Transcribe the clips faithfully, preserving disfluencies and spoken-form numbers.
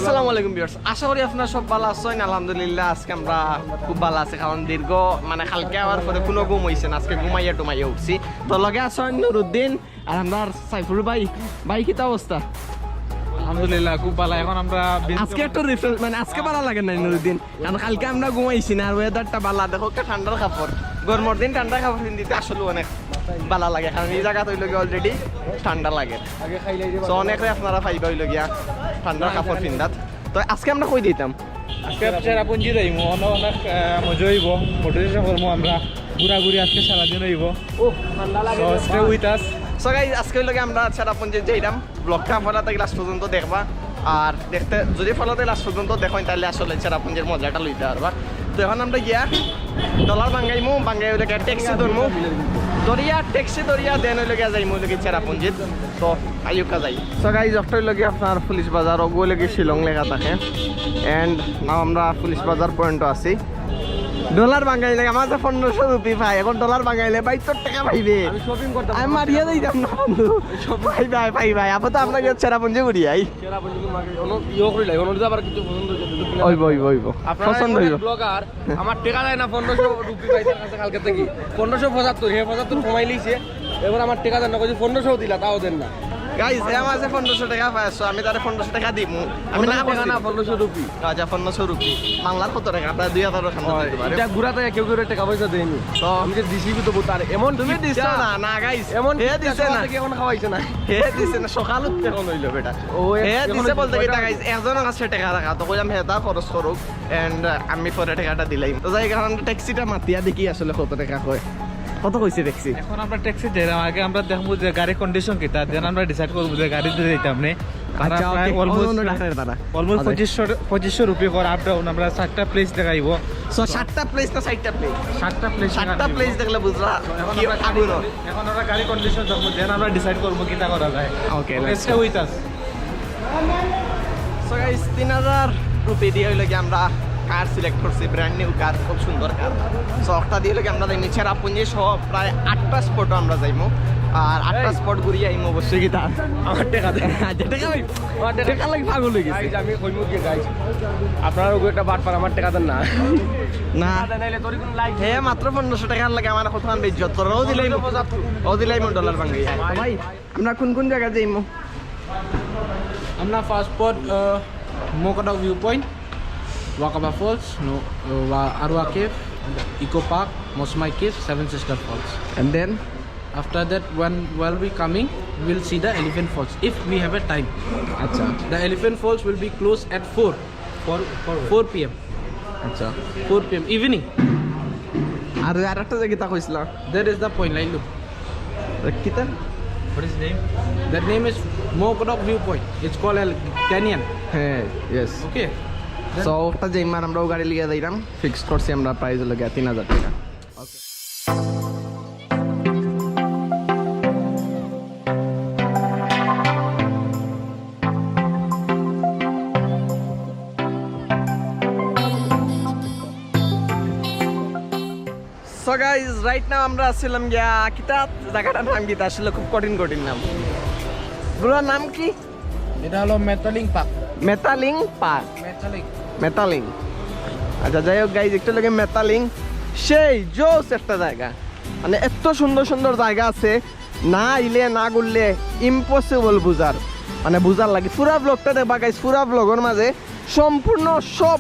আসসালামু আলাইকুম ভিউয়ার্স, আশা করি আপনারা সব ভালা আছইন। আলহামদুলিল্লাহ, আজকে আমরা খুব ভালা আছি, কারণ দীর্ঘ, মানে, কালকে আওয়ার পরে কুনু ঘুম অইছে না, আজকে ঘুমাইয়া টুমাইয়া উঠছি। তো লগে আছইন নুরুদ্দিন আর আমরার সাইফুল ভাই। ভাই, কিতা অবস্থা? আলহামদুলিল্লাহ, খুব ভালা। এখন আমরা বেশ- আজকে একটু রিফ্রেশ, মানে, আজকে ভালা লাগে না নুরুদ্দিন, কারণ কালকে আমরা ঘুমাইছি না, আর ওয়েদারটা ভালা। দেখো, একটা ঠান্ডার কাপড়, গরমর দিন ঠান্ডা কাপড় পিন্দিতে আসলে অনেক ভালা লাগে, কারণ এই জাগাত অইলো গিয়া already ঠান্ডা লাগে। তো অনেকরে আপনারা পাইবা অইলো গিয়া ঠান্ডার কাপড় পিন্দাত। তো আজকে আমরা কই দিতাম? আজকে চেরাপুঞ্জি যাইমু, অনেক, অনেক আহ, মজা অইবো, মোটিভেশন করমু আমরা, ঘুরাঘুরি আজকে সারাদিন অইবো। ঠান্ডা So stay with us. So guys, আজকে অইলো গিয়া আমরা চেরাপুঞ্জি যাইরাম। ব্লগটা পয়লা থাকি লাস্ট পর্যন্ত দেখবা, আর দেখতে যদি পয়লা থাকি লাস্ট পর্যন্ত দেখইন, তাইলে আসলে চেরাপুঞ্জির মজাটা লইতা পারবা। তো এখন আমরা গিয়া ডলার বাঙ্গাইমু, বাঙ্গাই অইলো গিয়া ট্যাক্সি ধরমু, ধরিয়া ট্যাক্সি ধরিয়া দেন অইলো গিয়া যাইমু অইলো গিয়া চেরাপুঞ্জিত। তো আইউক্কা যাই। সো গাইস, একটা অইলো গিয়া আপনার পুলিশ বাজার, অগু অইলো গিয়া শিলং লেখা থাকে। এন্ড নাও আমরা পুলিশ বাজার পয়েন্টো আছি। ডলার বাঙ্গাইলে আমার যে পনেরোশো রুপি পাই, এখন ডলার বাঙ্গাইলে বাইত্তর টেকা পাইবে। আমি শপিং করতাম আমি মারিয়া যাইতাম না বন্ধু। পাই ভাই, পাই ভাই, আপাতত আমরা গিয়া চেরাপুঞ্জি ঘুরি আই। চেরাপুঞ্জি মার্কেট, অন্য ইয়ে করি লাই, অন্য আবার কিছু পছন্দ হইছে, দুটো কিনা অইবো, অইবো, অইবো। আপনারা পছন্দ অনেক অইবো। ব্লগার, আমার টেকা দেয় না পনেরোশো রুপি পাইছে কাছে কালকে থাকি। পনেরোশো পঁচাত্তর, হে পঁচাত্তর কমাই লিছে। এবার আমার টেকা দেন না, কইছে পনেরোশো দিলা, তাও দেন না। গাইস, এ আমার আছে পনেরোশো টেকা পাইছো, আমি তারে পনেরোশো টেকা দিমু। আমি না পনেরোশো টেকা করছি। না, পনেরোশো রুপি। আচ্ছা, পনেরোশো রুপি। বাংলার কত টাকা? প্রায় দুই হাজার খান দিতে পারে। এটা ঘুরাতে কেউ কেউ টেকা পয়সা দেয়নি। তো আমি যে দিছি তো তার এমন তুমি কিপটা, দিছো না, না গাইস। এমন হে কিপটা দিছে না। সকাল থেকে এখন খাওয়াইছে না। হে দিছে না, সকাল উঠতে এখন অইলো বেটা। ও, এ-, হে এখন দিছে বলতে কি কয়টা তা গাইস, একজনের কাছে টেকা রাখা, তো কইলাম হে তা খরচ করুক, এন্ড আমি পরে টেকাটা দিলাম। তো যাই, কারণ ট্যাক্সিটা মাতিয়া দেখি আসলে কত টেকা কয়। কত কইছে ট্যাক্সি? এখন আমরা ট্যাক্সি যাইরাম, আগে আমরা দেখমু যে গাড়ির কন্ডিশন কিতা, দেন আমরা ডিসাইড করমু যে গাড়িতে যাইতাম নে। আচ্ছা, প্রায় ওকে। অলমোস্ট অন্য ডাক্তার তারা। অলমোস্ট আচ্ছা। পঁচিশশো পঁচিশশো রুপি করে আপ ডাউন। আমরা সাতটা প্লেস দেখাইবো। So, সাতটা প্লেস না চারটা প্লেস? সাতটা প্লেস সাতটা প্লেস দেখলে বুঝলা কি আগুন। এখন আমরা গাড়ি কন্ডিশন দেখবো, দেন আমরা ডিসাইড করবো কিতা করা যায়। Okay, Okay, let's stay with us. So guys, তিন হাজার রুপি দিয়া অইলো গিয়া আমরা কার সিলেক্ট করছি, ব্র্যান্ড নিউ কার, খুব সুন্দর কার। So একটা দিয়া অইলো গিয়া আমরা যাইমু চেরাপুঞ্জি সহ প্রায় আটটা স্পটো আমরা যাইমু, আর আটটা স্পট ঘুরি আইমু অবশ্যই কিতা। আমার টেকা দেন। আচ্ছা, টেকা ভাই, টেকা লাগি পাগল অই গেছি। গাইস, আমি কইমু কি গাইস, আপনারা ওগু একটা বাটপার, আমার টেকা দেন না। না, টেকা দেন, নাইলে তোর কোনো লাইফ হে মাত্র পনেরোশো টেকার লাগি আমার কত খান বেইজ্জত, তোরাও দিলাই, ও দিলাই মন ডলার ভাঙ্গি। ভাই, আমরা কোন কোন জাগা যাইমু? Amna first spot, uh, Mokodok viewpoint, Wakaba Falls, no, uh, Wa- Arwa Cave, Eco Park, Mosmai Cave, Seven Sister Falls. And then? After that, when while we coming, we'll see the Elephant Falls if we have a time. আচ্ছা। The Elephant Falls will be closed at four, four, four p.m. আচ্ছা। four p.m. evening. আর আর একটা জায়গা তা কইছিলাম। That is the point, Lailu. কিতা? What is name? That name is Mokodok viewpoint. It's called El Canyon. হ্যাঁ, yes. Okay. So ওটা যে মার আমরাও গাড়ি লিয়ে যাইলাম, ফিক্সড করছি আমরা প্রাইস অইলো গিয়া তিন হাজার টেকা। সো গাইস, রাইট নাও আমরা আছিলাম গিয়া কিতা, জায়গাটার নাম কিতা আসলে খুব কঠিন কঠিন নাম। ব্রো, নাম কি? এটা হলো মেটালিং পার্ক। মেটালিং পার্ক। মেটালিং। মেটালিং। আচ্ছা, যাই হোক গাইস, একটু লাগে মেটালিং, সেই জোস একটা জায়গা। মানে এত সুন্দর সুন্দর জায়গা আছে, না আইলে না ঘুরলে ইম্পসিবল বুঝার, মানে বুঝার লাগি। পুরা ব্লগটা দেখবা গাইস, পুরা ব্লগর মাঝে সম্পূর্ণ সব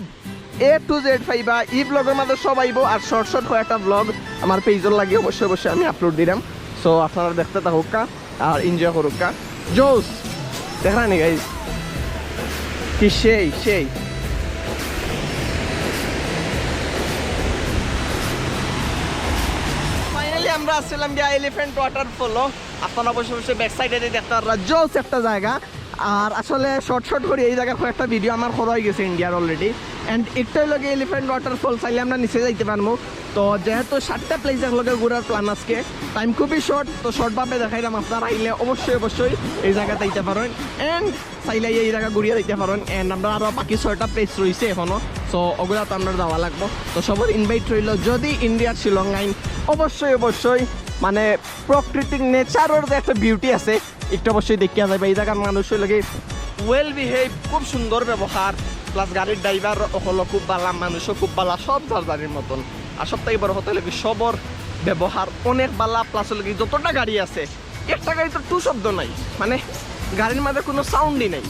এ টু জেড পাইবা। ই ব্লগর মাঝে সব আইবো, আর শর্ট শর্ট কয়েকটা ব্লগ আমার পেজর লাগি অবশ্যই অবশ্যই আমি আপলোড দিলাম। সো আপনারা দেখতে থাকুক্কা আর এনজয় করুক্কা। জোস, দেখা নি গাইস, কি সেই সেই। ফাইনালি আমরা আসছিলাম গিয়া এলিফ্যান্ট ওয়াটারফলো। আপনারা অবশ্যই অবশ্যই ব্যাক সাইডে দেখতে পাররা, জোস একটা জায়গা। আর আসলে শর্ট শর্ট করি এই জায়গার কয়েকটা ভিডিও আমার করা অই গেছে ইন্ডিয়ার অলরেডি। এন্ড একটা অইলো গিয়া এলিফ্যান্ট ওয়াটারফল, চাইলে আমরা নিচে যাইতে পারমু। তো যেহেতু সাতটা প্লেস একলগে ঘুরার প্ল্যান আজকে, টাইম খুবই শর্ট, তো শর্ট ভাবে দেখাইলাম। আপনারা আইলে অবশ্যই অবশ্যই এই জায়গাত আইতে পারেন, এন্ড চাইলে এই জায়গা ঘুরিয়া যাইতে পারেন। এন্ড আমরা আরো বাকি ছয়টা প্লেস রইছে এখনো, তো ওগুলা তো আমরা যাওয়া লাগবো। তো সবার ইনভাইট রইলো, যদি ইন্ডিয়ার শিলং আইন, অবশ্যই অবশ্যই মানে প্রাকৃতিক নেচারর যে একটা বিউটি আছে, একটু অবশ্যই দেখিয়া যাইবা। এই জায়গার মানুষ অইলো গি ওয়েল বিহেভ, খুব সুন্দর ব্যবহার, প্লাস গাড়ির ড্রাইভার অকল খুব বালা, মানুষও খুব বালা, সব যার যারির মতন। আর সব থাকি বড় কথা অইলো কি, সবর ব্যবহার অনেক বালা, প্লাস অইলো কি, যতটা গাড়ি আছে, একটা গাড়ি তো টু শব্দ নাই, মানে গাড়ির মাঝে কোনো সাউন্ডই নাই,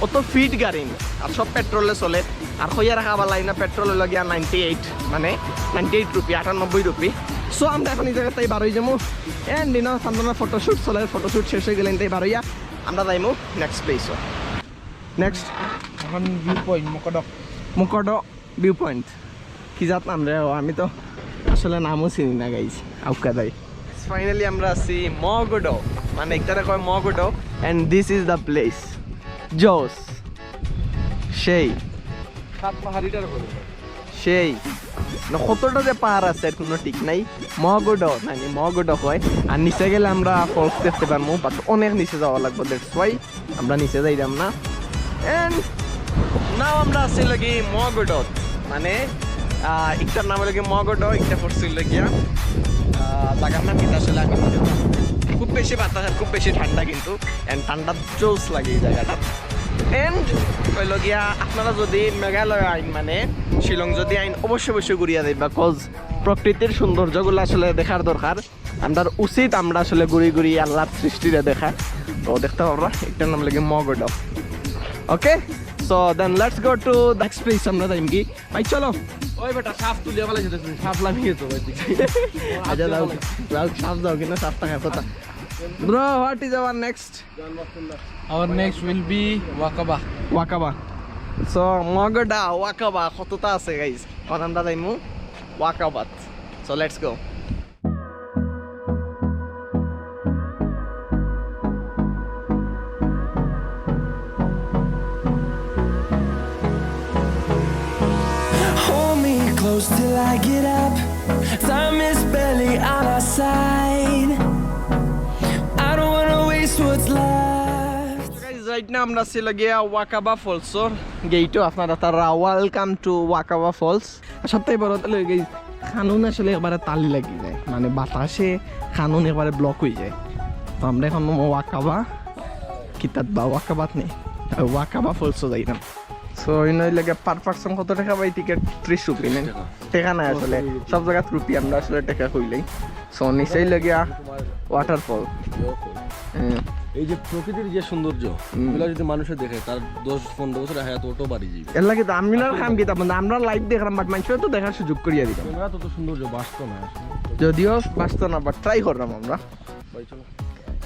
অত ফিট গাড়ি। আর সব পেট্রোলে চলে। আর কইয়া রাখা বালা, ইনো পেট্রোল অইলো গিয়া নাইনটি এইট, মানে নাইনটি এইট রুপি, আটানব্বই রুপি। সো আমরা এখন এই জাগাত থাকি বারই যামু। এন্ড ইনো সান্তনার ফটোশুট চলে, ফটোশুট শেষ অই গেলে ইন থাকি বারইয়া আমরা যাইমু নেক্সট প্লেসো। নেক্সট এখন ভিউ পয়েন্ট মুকডো। মুকডো ভিউ পয়েন্ট। কি জাত নাম রে? ও, আমি তো আসলে নামও চিনি না, গাইস। আউক্কা দাই। ফাইনালি আমরা আছি মগডো, মানে ইটারে কয় মগডো। And this is the place. জোস। সেই। সাত পাহাড়িটার বলে। সেই। না, কতটা যে পাহাড় আছে, এর কোনো ঠিক নাই। মগডো, নানি মগডো কয়। আর নিচে গেলে আমরা ফলস দেখতে পারমু, but অনেক নিচে যাওয়া লাগবো, that's why আমরা নিচে যাইতাম না। এন্ড নাও আমরা আছি লাগি মগডত, মানে, আহ, ইটার নাম অইলো কি মগডো, ইটা পড়ছিল গিয়া, আহ, জাগার নাম কিতা আসলে আমি বুঝতে পারলাম না। খুব বেশি বাতাস আর খুব বেশি ঠান্ডা কিন্তু, এন্ড ঠান্ডা জোস লাগে এই জাগাটা। এন্ড অইলো গিয়া আপনারা যদি মেঘালয় আইন, মানে শিলং যদি আইন, অবশ্যই অবশ্যই ঘুরিয়া যাইবা, কজ প্রকৃতির সৌন্দর্যগুলো আসলে দেখার দরকার। আমরার উচিত আমরা আসলে ঘুরি ঘুরি আল্লাহর সৃষ্টিরে দেখা। তো দেখতে পারবা, ইটার নাম লাগে মগডো। Okay, so then let's go to the next place. আমরা যাইমু কি? ভাই চলো। ওই বেটা, সাপ তুলিয়া ফালাইছে তো, সাপ লামিয়ে তো ভাই। আচ্ছা, যাও, যাও, সাপ যাও, কিন্তু সাপ থাকার কথা। Bro, what is our next? Our next will be ওয়াকাবা। ওয়াকাবা। So, মগডা, ওয়াকাবা, কতটা আছে, guys? এখন আমরা যাইমু ওয়াকাবাত। So, let's go. Hold me close till I get up. Time is barely on our side. I don't wanna waste what's left. Guys, right now আমরা আছি লাগিয়া ওয়াকাবা ফলসর গেইটো। আপনারা তারা welcome to ওয়াকাবা ফলস। সবথেকে বড় কথা অইলো গিয়া কান আসলে একবারে তালি লাগি যায়, মানে বাতাসে কান একবারে ব্লক অই যায়। তো আমরা এখন ওয়াকাবা, কিতাত বা ওয়াকাবাত নি, ওয়াকাবা ফলসো যাইরাম। So, ইনো অইলো গিয়া per person কত টেকা ভাই টিকিট? ত্রিশ রুপি নি? টেকা। টেকা নাই আসলে, সব জাগাত রুপি, আমরা আসলে টেকা কইলাই। So, নিচে অইলো গিয়া ওয়াটারফল। হুম। এই যে প্রকৃতির যে সৌন্দর্য, হুম। এগুলা যদি মানুষে দেখে, তার দশ পনেরো বছর হায়াত অটো বাড়ি যাইবো। এর লাগি তো আমরা কাম কিতা বন্ধু, আমরা লাইভ দেখরাম, but মানুষরে তো দেখার সুযোগ করিয়া দিতাম। ক্যামেরা তো, তো সৌন্দর্য বাঁচতো না আসলে। যদিও বাঁচতো না, but ট্রাই কররাম আমরা। ভাই চলো।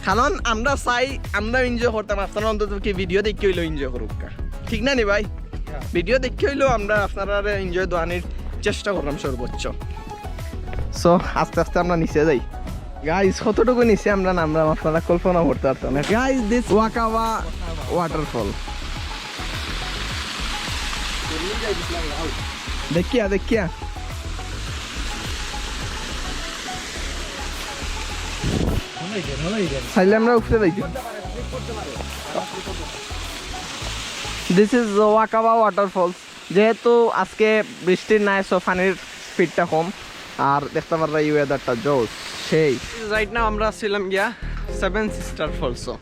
কারণ আমরা চাই, আমরা এনজয় করতাম, আপনারা অন্তত কি ভিডিও দেখি অইলো এনজয় করুক্কা, ঠিক না নি ভাই? ভিডিও দেখি অইলো আমরা আপনারারে এনজয় দেওয়ানির চেষ্টা কররাম সর্বোচ্চ। So, আস্তে আস্তে আমরা নিচে যাই। গাইস, কতটুকু নিচে আমরা নামরাম, আপনারা কল্পনা করতে পারতেন না। Guys, this ওয়াকাবা ওয়াটারফল। দেখিয়া, দেখিয়া। চাইলে আমরা উপরে যাইতাম। This is ওয়াকাবা ওয়াটারফলস। যেহেতু আজকে বৃষ্টি নাই, so পানির স্পিডটা কম। আর দেখতে পাররা এই ওয়েদারটা জোস, সেই। রাইট নাও আমরা আছিলাম গিয়া সেভেন সিস্টার ফলসো,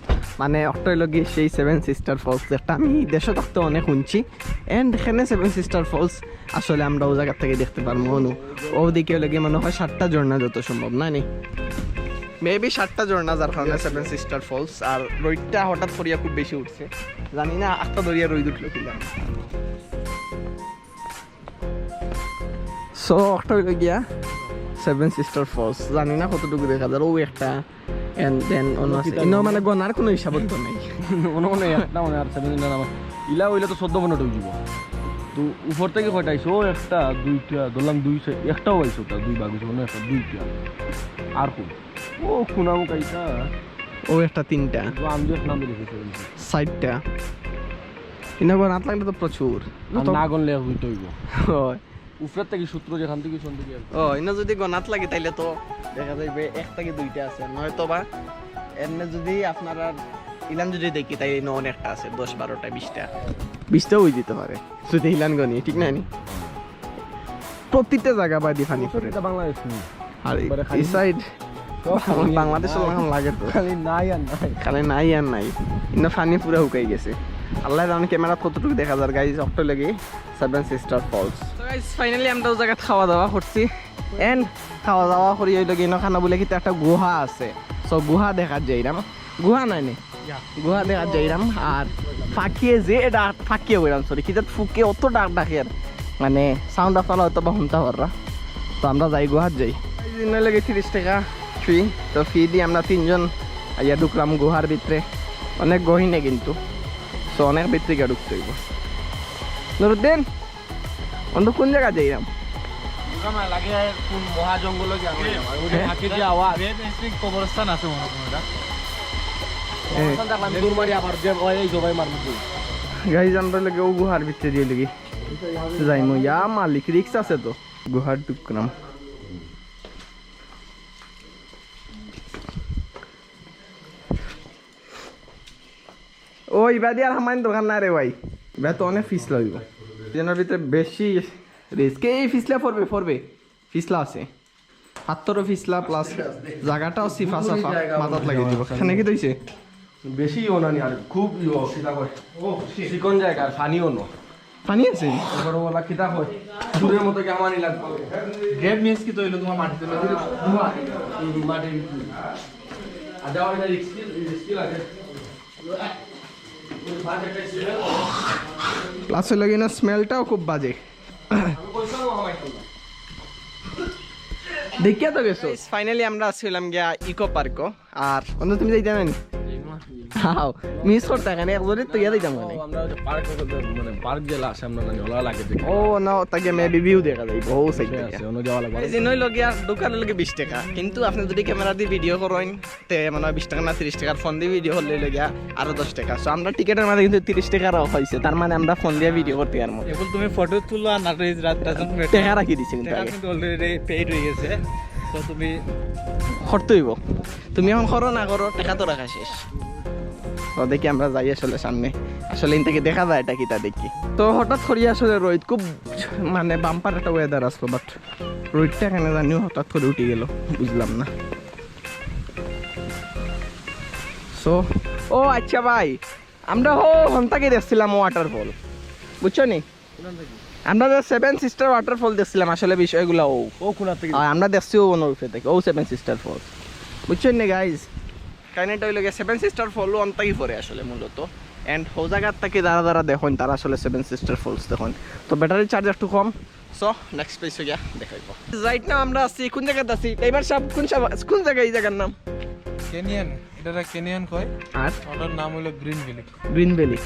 মানে অকটা অইলো গিয়া সেই সেভেন সিস্টার ফলস, যেটা আমি দেশো থাকতে অনেক হুনছি। এন্ড এখানে সেভেন সিস্টার ফলস আসলে আমরা ও জাগার থাকি দেখতে পারমু। অনু, ও দিকে অইলো গিয়া মনে হয় সাতটা ঝর্ণা যত সম্ভব, না নি? মেবি সাতটা ঝর্ণা, যার কারণে সেভেন সিস্টার ফলস। আর রইদটা হঠাৎ করিয়া খুব বেশি উঠছে, জানি না আখতা ধরিয়া রইদ উঠলো কিলা। So, অকটা অইলো গিয়া সেভেন সিস্টার ফলস, জানি না কতটুকু দেখা যার। ও একটা, and then অন্য আছে। ইনো মানে গনার কোনো হিসাব তো নাই। মনে মনে একটা মনে আর সেভেন সিস্টার আমার। ইলা অইলে তো চোদ্দ পনেরোটা অই যাইবো। তো উপর থাকি কয়টা আইছে? ও একটা, দুইটা, ধরলাম দুই সে-, একটাও আইছে ওটা, দুই ভাগ অইছে, মনে হয় একটা, দুইটা। আর কোন? ও খুনামুখ আইতা। ও একটা, তিনটা। তো আমি just নাম দেখি সেভেন সিস্টার। চাইরটা। ইনো গনাত লাগলে তো প্রচুর। আর যত না গনলে এক দুইটা অইবো। হয়। উপরের থাকি সূত্র যেখান থাকি শুনতে গিয়ে আর কি। ও, ইনো যদি গনাত লাগে তাইলে তো দেখা যাইবে এক থাকি দুইটা আছে, নয়তো বা এমনে যদি আপনারা ইলান যদি দেখি তাইলে ইনো অনেকটা আছে, দশ, বারোটা, বিশটা। বিশটাও অই যাইতে পারে যদি ইলান গনি, ঠিক না নি? প্রতিটা জাগা বাদি পানি পড়ে। এটা বাংলাদেশ নি। আর একবারে খালি এই সাইড সব পানি বাংলাদেশ নাই। লাগান লাগে তো। খালি নাই আর নাই। খালি নাই আর নাই। ইনো পানি পুরা হুকাই গেছে। আল্লাহ জানে ক্যামেরাত কতটুকু দেখা যার গাইস, অকটা লাগি সেভেন সিস্টার ফলস। তো গাইস, ফাইনালি আমরা অউ জাগাত খাওয়া দাওয়া করছি। এন্ড খাওয়া দাওয়া করি অইলো গিয়া ইনো খানো বুলে কিতা একটা গুহা আছে। সো গুহা দেখাত যাইরাম। গুহা নায় নি? গুহা দেখাত যাইরাম। আর ফাকিয়ে যে ডাক, ফাকিয়ে কইরাম, সরি, কিতা ফুকে অত ডাক ডাকের, মানে সাউন্ড আপনারা হয়তো বা হুনতা পাররা। তো আমরা যাই, গুহাত যাই। ইনো লাগে তিরিশ টেকা ফি। তো ফি দি আমরা তিনজন আইয়া ঢুকলাম গুহার ভিতরে। অনেক গহীনে কিন্তু। সো অনেক ভিতরে গিয়া ঢুকতে অইবো। নুরুদ্দিন, অন্ত কোন জাগাত যাইরাম? বুঝলাম না, লাগে কোন মহা জঙ্গলো গিয়া আমরা যাইরাম। আর ওই যে হ্যাঁ? হাতির যে আওয়াজ। গ্রেট ইনস্টিং কবরস্থান আছে মনে হয় কোনোটা। এ। কবরস্থান দেখলাম, দৌড় মারি আবার যে ওই, এই জবাই মারমু কি। গাইস, আমরা লাগে অউ গুহার ভিতরে দিয়া লাগি যাইমু। ইয়া মালিক, রিস্ক আছে তো। গুহাত ঢুকলাম। ও, ইবাদি আর হামাইন দরকার নাই রে ভাই। ইবা তো অনেক ফিসলা অইবো। ইনোর ভিতরে বেশি রিস্ক। এই ফিসলা পড়বে, পড়বে। ফিসলা আছে। পাত্থরও ফিসলা প্লাস জাগাটাও সিফা সাফা। মাথাত লাগি দিবো। এখানে কিতা অইছে? বেশি ইয়ো না নি আর, খুব ইয়ো, কিতা কয়? ও, shit। চিকন জাগা, আর পানিও নো। পানি আছে? এবার ওলা কিতা কয়? দূরের মতো কি আমানি লাগবো? গ্রেট মিস কিতা অইলো তোমার মাটিতে? হুম, মাটির ভিতরে। আর যাও, এটা রিস্কি, রিস্কি লাগে। প্লাস অইলো কিনা, স্মেলটাও খুব বাজে। দেখিয়া তো গেছো। ফাইনালি আমরা আজকে অইলাম গিয়া ইকো পার্কো। আর বন্ধু, তুমি যাইতা না নি? হাও, মিস করতা কেনে, একজনরে তো ইয়া দিতাম কেনে। ও, আমরা ওই যে পার্ক, মানে পার্ক গেলা আছে, আমরা মানে ওলা লাগে দেখি। ও না, তাকে মেবি ভিউ দেখা যাইবো, ও সাইড ঠিক থেকে। আছে, অন্য যাওয়া লাগবে। এই যে নয় লগে আর দোকানে লগে বিশ টাকা, কিন্তু আপনি যদি ক্যামেরা দি ভিডিও করইন, তে মানে বিশ টাকা না তিরিশ টাকার ফোন দি ভিডিও করলে লগে আরো দশ টাকা। So আমরা টিকিটের মাঝে কিন্তু তিরিশ টাকা রাখা অইছে, তার মানে আমরা ফোন দিয়া ভিডিও করতে পারবো। এখন তুমি ফটো তুলো আর না, রাত রাত টাকা রাখি দিছি কিন্তু টাকা আগে। কিন্তু অলরেডি পেইড হয়ে গেছে, তো তুমি করতে অইবো। তুমি এখন করো না করো, টাকা তো রাখা শেষ। তো দেখি আমরা যাই আসলে সামনে, আসলে ইন থেকে দেখা যায় এটা কিতা দেখি। তো হঠাৎ করি আসলে রোদ খুব মানে বাম্পার একটা ওয়েদার আসলো, বাট রোদটা কেনে জানি হঠাৎ করি উঠি গেল, বুঝলাম না। সো, ও আচ্ছা ভাই, আমরা হো হন্তাকে দেখছিলাম ওয়াটারফল, বুঝছো নি? আমরা যে সেভেন সিস্টার ওয়াটারফল দেখছিলাম, আসলে বিষয়গুলা ও। ও কোন থেকে? আর আমরা দেখছি ও ওনোর উপরে থেকে, ও সেভেন সিস্টার ফলস। বুঝছেন নি গাইস? কাহিনীটা অইলো গিয়া সেভেন সিস্টার ফল অন্তাই পড়ে আসলে মূলত। এন্ড হো জাগার থাকি যারা যারা দেখইন, তারা আসলে সেভেন সিস্টার ফলস দেখইন। তো ব্যাটারি চার্জ একটু কম। সো নেক্সট প্লেসে গিয়া দেখাইবো। রাইট নাও আমরা আছি কোন জাগাত আছি? ড্রাইভার সাহেব, কোন সাব-, কোন জাগা এই জাগার নাম? ক্যানিয়ন, এটারে ক্যানিয়ন কয়। আর ওটার নাম হলো green valley. Green valley.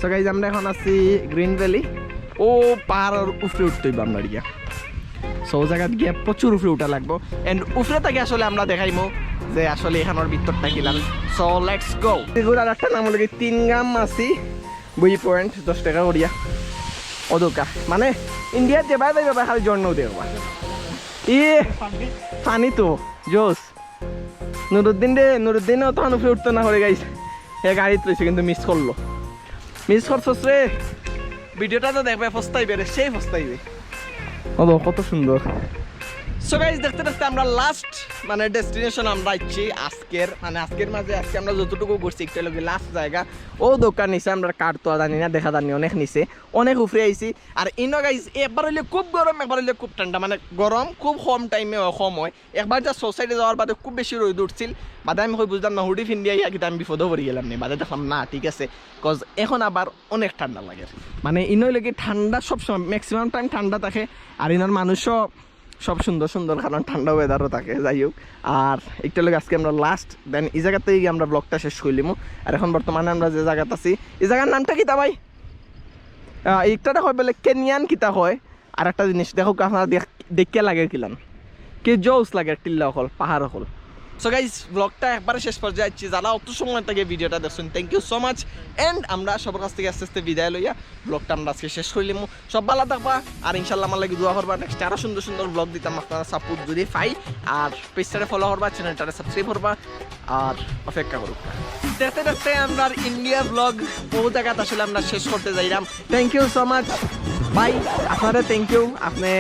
So guys, আমরা এখন আছি গ্রিন ভ্যালি। ও পাহাড়র উপরে উঠতে অইবো আমরা গিয়া। সো ও জাগাত গিয়া প্রচুর উপরে উঠা লাগবো। এন্ড উপরে থাকি আসলে আমরা দেখাইমু যে আসলে এখানোর ভিতরটা কিলান। So let's go. এগুলার একটা নাম হলো কি তিনগাম মাসি ভিউ পয়েন্ট, দশ টাকা করিয়া। ও দোকা। মানে ইন্ডিয়াত যে বাইরে যাইবা, খালি ঝর্ণাও দেখবা। ই পানি তো জোস। নুরুদ্দিন রে, নুরুদ্দিনও তখন উপরে উঠতো না করে গাইস। হে গাড়িত রইছে কিন্তু মিস করলো। মিস করছস রে। ভিডিওটা তো দেখবে, পস্তাইবে রে, সেই পস্তাইবে। ও তো কত সুন্দর। সো গাইস, দেখতে দেখতে আমরা লাস্ট মানে ডেস্টিনেশন আমরা আইছি আজকের, মানে আজকের মাঝে আজকে আমরা যতটুকু ঘুরছি একটা লগে লাস্ট জায়গা। ও দোকান নিচে আমরা কার তো জানি না, দেখা জানি অনেক নিচে, অনেক উপরে আইছি। আর ইনো গাইস একবার অইলে খুব গরম, একবার অইলে খুব ঠান্ডা, মানে গরম খুব কম টাইমে অয়, কম অয়। একবার যা সোসাইটি যাওয়ার বাদে খুব বেশি রোদ উঠছিল, বাদে আমি কই বুঝলাম না, হুডি ফিন্দি আইয়া কিতা আমি বিপদে পড়ি গেলাম নি, বাদে দেখলাম না ঠিক আছে, কজ এখন আবার অনেক ঠান্ডা লাগে। মানে ইনো অইলে কি ঠান্ডা সবসময়, ম্যাক্সিমাম টাইম ঠান্ডা থাকে, আর ইনোর মানুষও সব সুন্দর সুন্দর, কারণ ঠান্ডা ওয়েদারও থাকে। যাই হোক, আর একটা লগে আজকে আমরা লাস্ট, দেন এই জায়গাতেই গিয়ে আমরা ব্লগটা শেষ করিলিমু। আর এখন বর্তমানে আমরা যে জায়গাত আছি, এই জায়গার নামটা কিতা ভাই? আহ, একটা কয় বলে ক্যানিয়ন কিতা কয়, আর একটা জিনিস দেখো, আপনারা দেখ-, দেখিয়া লাগে কিলান, কি জোস লাগে টিল্লা অকল, পাহাড় অকল। সো গাইস, ব্লগটা একবারে শেষ পর্যায়ে আইছি। যারা অত সময় থাকি ভিডিওটা দেখছইন, thank you so much। And আমরা সবার কাছ থেকে আস্তে আস্তে বিদায় লইয়া ব্লগটা আমরা আজকে শেষ করিলিমু। সব ভালা থাকবা, আর ইনশাল্লাহ আমার লাগি দোয়া করবা। নেক্সট আরো সুন্দর সুন্দর ব্লগ দিতাম আপনারা সাপোর্ট যদি পাই। আর পেজটারে ফলো করবা, চ্যানেলটারে সাবস্ক্রাইব করবা, আর অপেক্ষা করুক। দেখতে দেখতে আমরা ইন্ডিয়া ব্লগ বহু জায়গাত আসলে আমরা শেষ করতে যাইরাম। থ্যাংক ইউ সো মাচ ভাই, আপনারে থ্যাংক ইউ। আপনি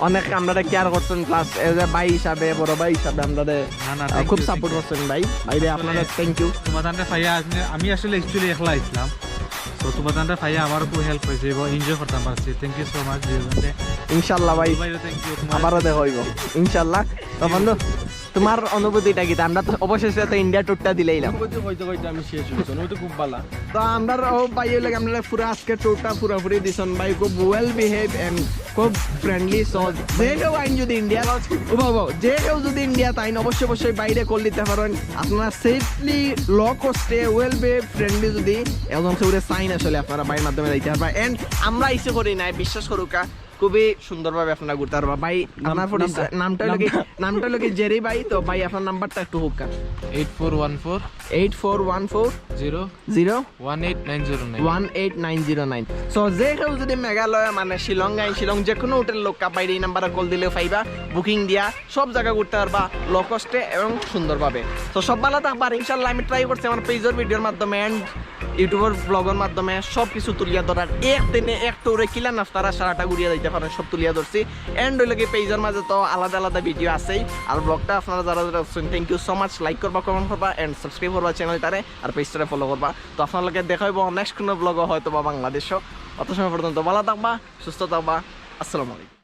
অনেক আমরারে কেয়ার করছেন, প্লাস এজ এ ভাই হিসাবে, বড় ভাই হিসাবে আমরারে, না, না, আহ, thank খুব you, সাপোর্ট thank you। করছেন ভাই। ভাইরে আসলে আপনারে থ্যাংক ইউ। তোমার জানতে পাইয়া আমি, আমি আসলে অ্যাকচুয়ালি একলা আইছিলাম। তো তুমার তানরে পাইয়া আমারও খুব হেল্প অইছে এবং এনজয় করতাম পারছি। Thank you so much. ইনশাল্লাহ ভাই, ভাইও থ্যাংক ইউ। আবারও দেখা অইব ইনশাল্লাহ। তো বন্ধু, তুমার অনুভূতিটা কিতা? আমরা তো অবশেষে তো ইন্ডিয়া ট্যুরটা দিলাইলাম। কইতে কইতে কইতে আমি শেষ অইছি, অনুভূতি খুব ভালা। তো আমরার ও ভাইও লাগে আমরা পুরা আজকে ট্যুরটা পুরাপুরি দিছইন ভাই, খুব ওয়েল বিহেভ এন্ড খুব ফ্রেন্ডলি। সো যে কেউ আইন যদি ইন্ডিয়া, ও বাবা, যে কেউ যদি ইন্ডিয়া তাইন অবশ্যই অবশ্যই ভাইরে কল দিতা পারইন। আপনারা সেফলি লো কস্টে ওয়েল বিহেভ ফ্রেন্ডলি যদি একজন কেউরে চাইন আসলে আপনারা ভাইর মাধ্যমে যাইতা পারবা। এন্ড আমরা ইসে করি নাই, বিশ্বাস করুক্কা, খুবই সুন্দরভাবে আপনারা ঘুরতা পারবা। ভাই, আপনার পরিচয়, নামটা অইলো কি, নামটা অইলো কি জেরি ভাই। তো ভাই, আপনার নাম্বারটা একটু হোক। Eight four one four eight four one four zero zero one eight nine zero nine. One eight nine zero nine. So যে কেউ যদি মেঘালয় মানে শিলং আইন, শিলং যে কোনো হোটেল লোক ভাইর এই নাম্বারে কল দিলেও পাইবা, বুকিং দিয়া সব জাগা ঘুরতা পারবা লো কস্টে এবং সুন্দরভাবে। তো সব ভালা থাকবা। আর ইনশাল্লাহ আমি ট্রাই করছি আমার পেজর ভিডিওর মাধ্যমে এন্ড ইউটিউবর ব্লগর মাধ্যমে সব কিছু তুলিয়া ধরার। এক দিনে এক ট্যুরে কিলা আপনারা সারাটা ঘুরিয়া যাইতা পারইন, সব তুলিয়া ধরছি। এন্ড অইলো কি পেজর মাঝে তো আলাদা আলাদা ভিডিও আছেই। আর ব্লগটা আপনারা যারা যারা আছইন, thank you so much. Like করবা, কমেন্ট করবা এন্ড সাবস্ক্রাইব করবা চ্যানেলটারে, আর পেজটারে ফলো করবা। তো আপনার লগে দেখা অইব নেক্সট কোনো ব্লগও হয়তো বা বাংলাদেশও। অত সময় পর্যন্ত ভালা থাকবা, সুস্থ থাকবা। আসসালামু আলাইকুম।